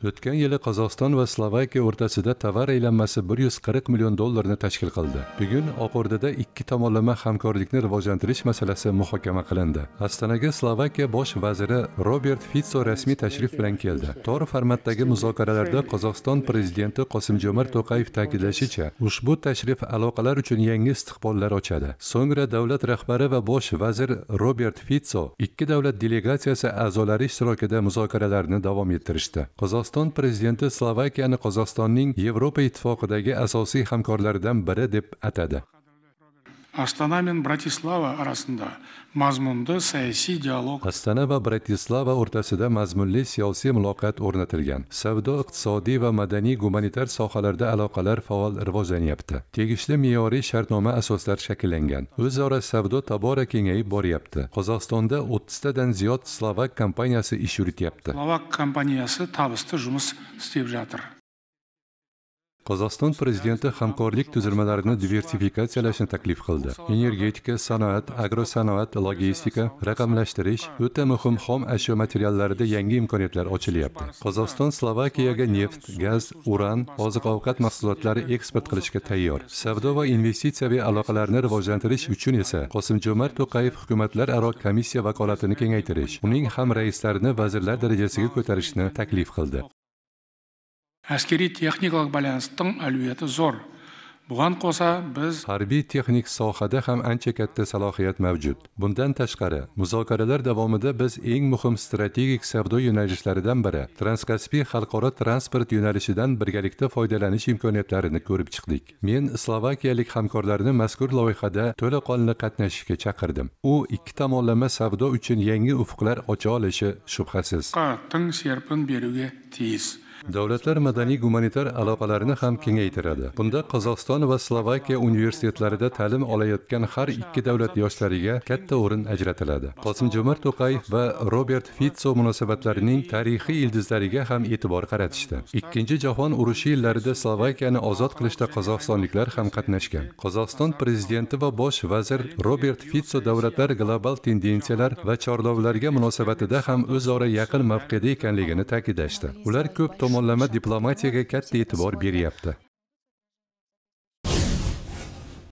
O'tgan yili Qozog'iston va Slovakiya o'rtasida tovar aylanmasi 140 million dollarni tashkil qildi. Bugun Oqo'rdada ikki tomonlama hamkorlikni rivojlantirish masalasi muhokama qilindi. Ostonaga Slovakiya bosh vaziri Robert Fitso rasmiy tashrif bilan keldi. Tor formatdagi muzokaralarda Qozog'iston prezidenti Qosim-Jomart To'qayev ta'kidlashicha, ushbu tashrif aloqalar uchun yangi istiqbollar ochadi. So'ngra davlat rahbari va bosh vazir Robert Fitso ikki davlat delegatsiyasi a'zolari ishtirokida muzokaralarni davom ettirishdi. Qozog'iston prezidenti Slovakiyani Qozog'istonning Yevropa Ittifoqidagi asosiy hamkorlaridan biri deb atadi. Астана мен Братислава арасында мазмұнды саяси диалог. Astana va Bratislava o'rtasida mazmunli siyosiy muloqot o'rnatilgan. Savdo, iqtisodiy va madaniy gumanitar sohalarda aloqalar faol rivojlanyapti. Tegishli me'yoriy shartnoma asoslar shakllangan. O'zaro savdo tobora kengayib boryapti. Qozog'istonda 30 tadan ziyod Slovak kompaniyasi ish yurityapti. Slovak kompaniyasi tabысты жұмыс істеп жатыр. Qozog'iston prezidenti hamkorlik tuzilmalarini diversifikatsiyalashni taklif qildi. Energetika, sanoat, agrosanoat, logistika, raqamlashtirish, o'ta muhim xom ashyo materiallarida yangi imkoniyatlar ochilyapti. Qozog'iston Slovakiyaga neft, gaz, uran, oziq-ovqat mahsulotlari eksport qilishga tayyor. Savdo va investitsiyaviy aloqalarni rivojlantirish uchun esa Qosim-Jomart To'qayev hukumatlararo komissiya vakolatini kengaytirish, uning ham raislarini vazirlar darajasiga ko'tarishni taklif qildi. Әскери техникалық байланыстың әлеуеті зор. Бұған қоса біз harbiy texnik sohada ham ancha katta salohiyat mavjud. Bundan tashqari, muzokaralar davomida biz eng muhim strategik savdo yo'nalishlaridan biri Transkaspiy xalqaro transport yo'nalishidan birgalikda foydalanish imkoniyatlarini ko'rib chiqdik. Men slovakiyalik hamkorlarni mazkur loyihada to'laqonli qatnashishga chaqirdim. U ikki tomonlama savdo uchun yangi ufqlar ocha olishi shubhasiz. Тың серпін беруге тиіс. Davlatlar madaniy gumanitar aloqalarini ham kengaytiradi. Bunda Qozog'iston va Slovakiya universitetlarida ta'lim olayotgan har ikki davlat yoshlariga katta o'rin ajratiladi. Qosim-Jomart To'qayev va Robert Fitso munosabatlarining tarixiy ildizlariga ham e'tibor qaratishdi. Ikkinchi jahon urushi yillarida Slovakiyani ozod qilishda qozog'istonliklar ham qatnashgan. Qozog'iston prezidenti va bosh vazir Robert Fitso davlatlar global tendensiyalar va chorlovlarga munosabatida ham o'zaro yaqin mavqeda ekanligini ta'kidlashdi. Ular ko'p tomonlama diplomatiyaga katta e'tibor beryapti.